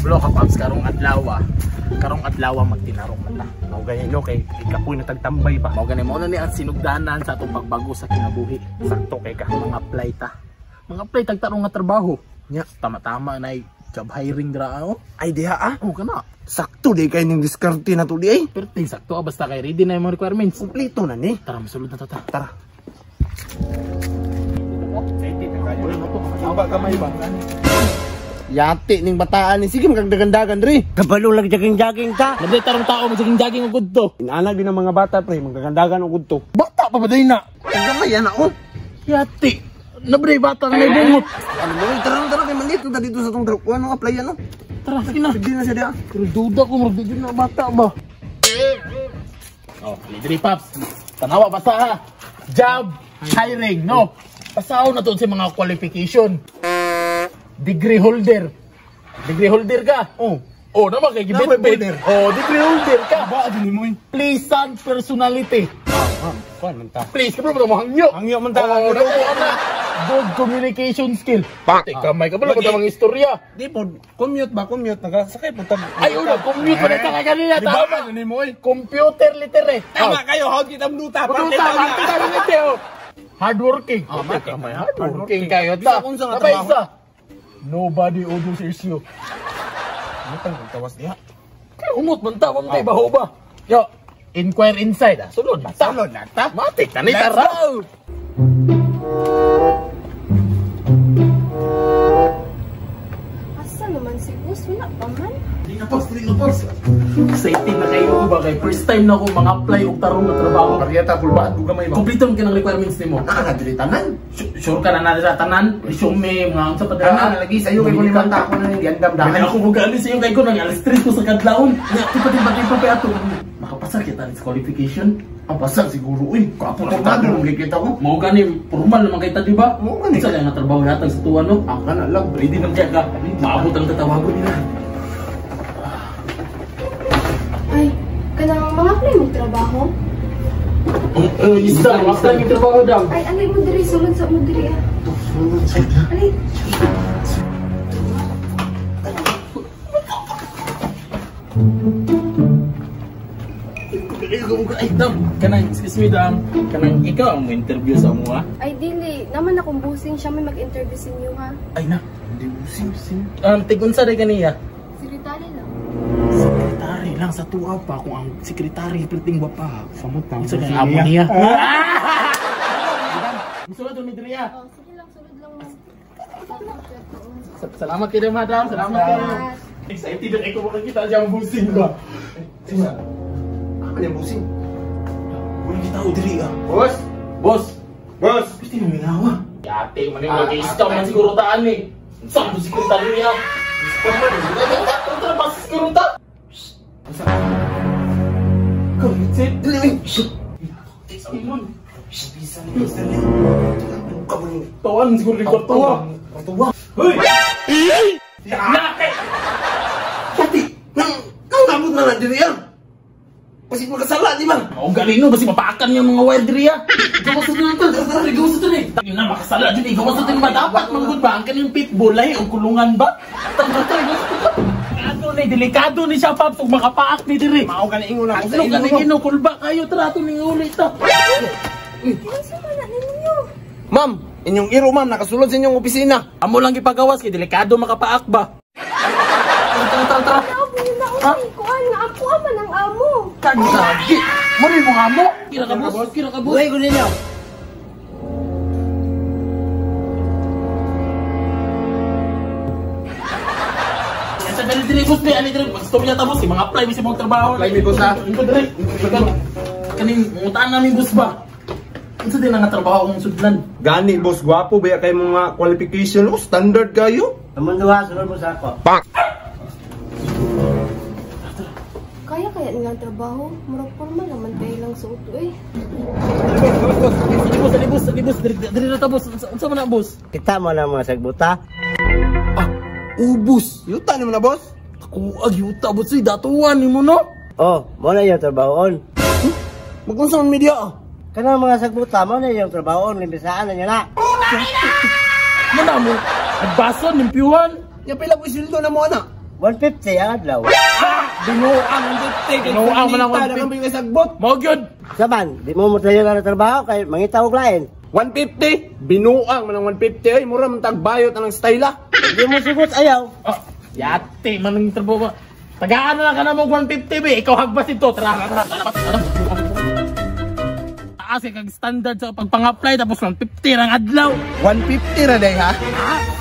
Kablo ka Paps, karong adlaw. Karong adlaw magtinarong man na. Mao gani no kay ikapoy na tagtambay ba. Mao gani mo na ni ang sinugdanan sa atong pagbago sa kinabuhi. Sakto kay ka. Mga apply ta. Mga apply tag tarong nga trabaho. Nya. Tama-tama na job hiring dira oh. Ay diha ah. Oh kana. Sakto di kay ning diskarte na to di ay. Perti sakto ah, basta kay ready na yung mga requirements. Kompleto na ni. Tara, masulod na ta ta. Tara. Ba kamay ba? Yati ning bataan ni sige magdagandagan dre. Kabalo lang jaging-jaging ta. Naday tarong tao magjaging-jaging og gudto. Inaana din ang mga bata pre, magdagandagan og gudto. Bata pa ba day na? Gamay na oh. Yati. Nabre bata na may bungot. Ano mo, tara tara kay manito ta dito sa tong kuan no apply ano. Tara, sige na. Sige na siya diha. Pero duda ko murag di na bata ba. Oh, diri Paps. Tanawa basta ha. Job hiring, no? Pasaw na to sa mga qualification. Degree holder. Degree holder ka. Oh. Oh, naman kay gibit-bit. Oh, degree holder ka. Ba din mo. Pleasant personality. Kuan man ta. Please, kabalo mo hangyo. Hangyo man ta. Oh, naman na. Good communication skill. Teka, may kabalo ba mga istorya? Di po, commute ba? Commute. Nagasakay po. Ay, una, commute pa na sa kanina. Tama. Ni mo eh. Computer literate. Tama kayo, how kita mduta. Parte tayo nito. Hardworking. Oh, may hardworking kayo. Ta. Bisa kung saan nga trabaho. Nobody odors you. Mutang tawas diha. Kaya umot man ta, wag baho ba? Yo, inquire inside ah. Sulod na ta. Sulod na ta. Matik na ni tara. Asa naman si boss? Wala pa man. Dili na boss, dili na boss. Excited na kayo ba kay first time na ako mga-apply og tarong na trabaho. Pariyata kulbaan og gamay ba. Kompleto man kinang requirements nimo. Nakakadiri tanan. Sure ka na na sa tanan, resume, mga unsa pa dira. Tanan lagi sa iyo kay kulimanta ako na ning giandam Dahil dahil. ako mo sa iyo kay ko nang alas 3 ko sa kadlawon. Nya ti pa pa ato. Makapasar kita sa qualification. Ang pasar siguro uy. Kapo na Portado nung gikita ko. Mao gani formal naman kita di ba? Mao gani. Sa nga trabaho natag sa tuwa no. Ang kana lang. Ready nang kaya ka. Maabot ang tatawagon nila. Ay, kanang mga apply mong trabaho? Isa, basta yung trabaho daw. Ay, alay mo diri, sulod sa mo diri ah. Alay. Ay, dam, kanang, excuse me, dam. Kanang ikaw ang interview sa mua. Ay, dili. Naman akong busing siya may mag-interview sa inyo ha. Ay na, hindi busing. Tigunsa rin kaniya. Sekretary lang. Sekretary lang sa tuwa pa kung ang sekretary perting ba pa. Samot na. Unsa kang amo niya? Musulod mi diri ah. Oh, sige lang, sulod lang ma'am. Salamat kayo, madam. Salamat kayo. Excited na kayo makakita siya ang busing ba. Sisa. Ano yung busing? Wala kita tao diri ah. Boss! Boss, Boss! gusto mo minawa. Yate, man yung mag-scam man siguro taan eh. Saan mo sekretary niya? Scam man. Tara, tara, siguro ta. Ikaw, sit. Dili uy. Ingon. Bisa ni Mr. Lee. Tawan siguro ni kwarto. Kwarto. Hoy! Nake! Yati! Nang nang nabot na lang diri ah. Kasi magkasala di ba? Mao gani no basi mapaakan yung mga wire diri ah. Gawas sa to, tara gawas sa to ni. Yun na makasala jud eh. Gawas sa to ba dapat manggod ba ang kaning pitbull lahi og kulungan ba? Tara tara gawas sa to. Delikado ni delikado ni siya Paps ug makapaak ni diri. Mao gani ingon ako sa Ano gani inyo. ino kulba kayo tara ato ning uli ta. Unsa man na ninyo? Ma'am, inyong iro ma'am nakasulod sa inyong opisina. Amo lang gipagawas kay delikado makapaak ba. Tara tara tara. Naog niyo na uy, kuan nga ako man ang amo. Kagagi. Mo ni mong amo. Kira ka boss, kira ka boss. Buhay ko ninyo. Sa dali diri boss ni ani diri magstorya ta boss, mga apply mi sa mga trabaho. Apply mi, boss, ha? Ingo diri. Kaning mutaan namin boss ba. Unsa din nga trabaho akong sudlan? Gani boss, gwapo ba kay mga qualification o standard kayo? Among duha, sulod mo sa ako. Kaya kaya nilang trabaho? Murag formal naman tayo lang sa uto eh. Dali boss, dali boss, dali boss, diri diri na ta boss. Unsa man na boss? Kita mo na mga sagbuta. Ah, ubus. Yuta ni mo na boss. Ako ag yuta boss, uy, datuan nimo no. Oh, mo na yung trabahoon. Magunsa man media ah. Kanang mga sagbuta, mo na yung trabahoon. Limpisaan na nyo na. Mo na mo. Agbason, limpyuhan. Ya pila ko isildo na mo ana. 150 ang adlaw. Binuang ang 50. Binuang man ang 150. 150. Kay sagbot. Mao gyud. Saban, di mo mo tayo na trabaho kay mangita og lain. 150. Binuang man ang 150 ay mura man tagbayot anang style ah. Di mo sugot ayaw. Oh, yate man ang trabaho. Tagaan na lang ka na mo 150 be. Ikaw hagbas ito. Tara, tara, tara, tara. Taas kay kag standard sa pagpang-apply tapos 150 rang adlaw. 150 ra day ha.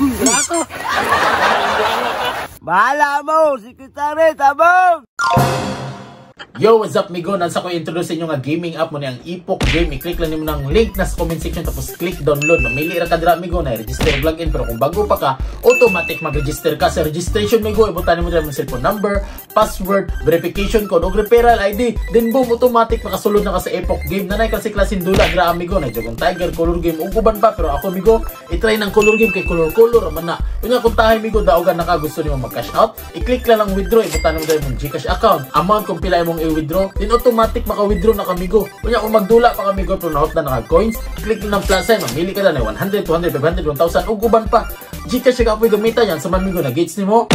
Wala ko. Bahala mo, sekretary, tabog! Yo, what's up, migo? Nasa ko introduce sa inyo nga gaming app mo ni ang Epoch Game. I-click lang nimo ng link na sa comment section tapos click download. Mamili ra ka dira, migo, na register ug login, pero kung bago pa ka, automatic mag-register ka. Sa registration, migo, ibutan nimo dira imong cellphone number, password, verification code ug referral ID. Then boom, automatic makasulod na ka sa Epoch Game. Nanay kasi klaseng dula dira, amigo, na Dragon Tiger, Color Game ug uban pa, pero ako, migo, i-try ng Color Game kay color color man na. Unya kung tahay, migo, daogan na ka, gusto nimo mag-cash out, i-click lang ang withdraw, ibutan nimo dira imong GCash account, amount kung pila imong i-withdraw, then automatic maka-withdraw na kamigo. Unya kung magdula pa kamigo pero nahot na naka coins, click lang ng plus sign, mamili ka na 100, 200, 500, 1,000 ug uban pa. GCash ka apoy gamitan yan sa man migo na gates nimo.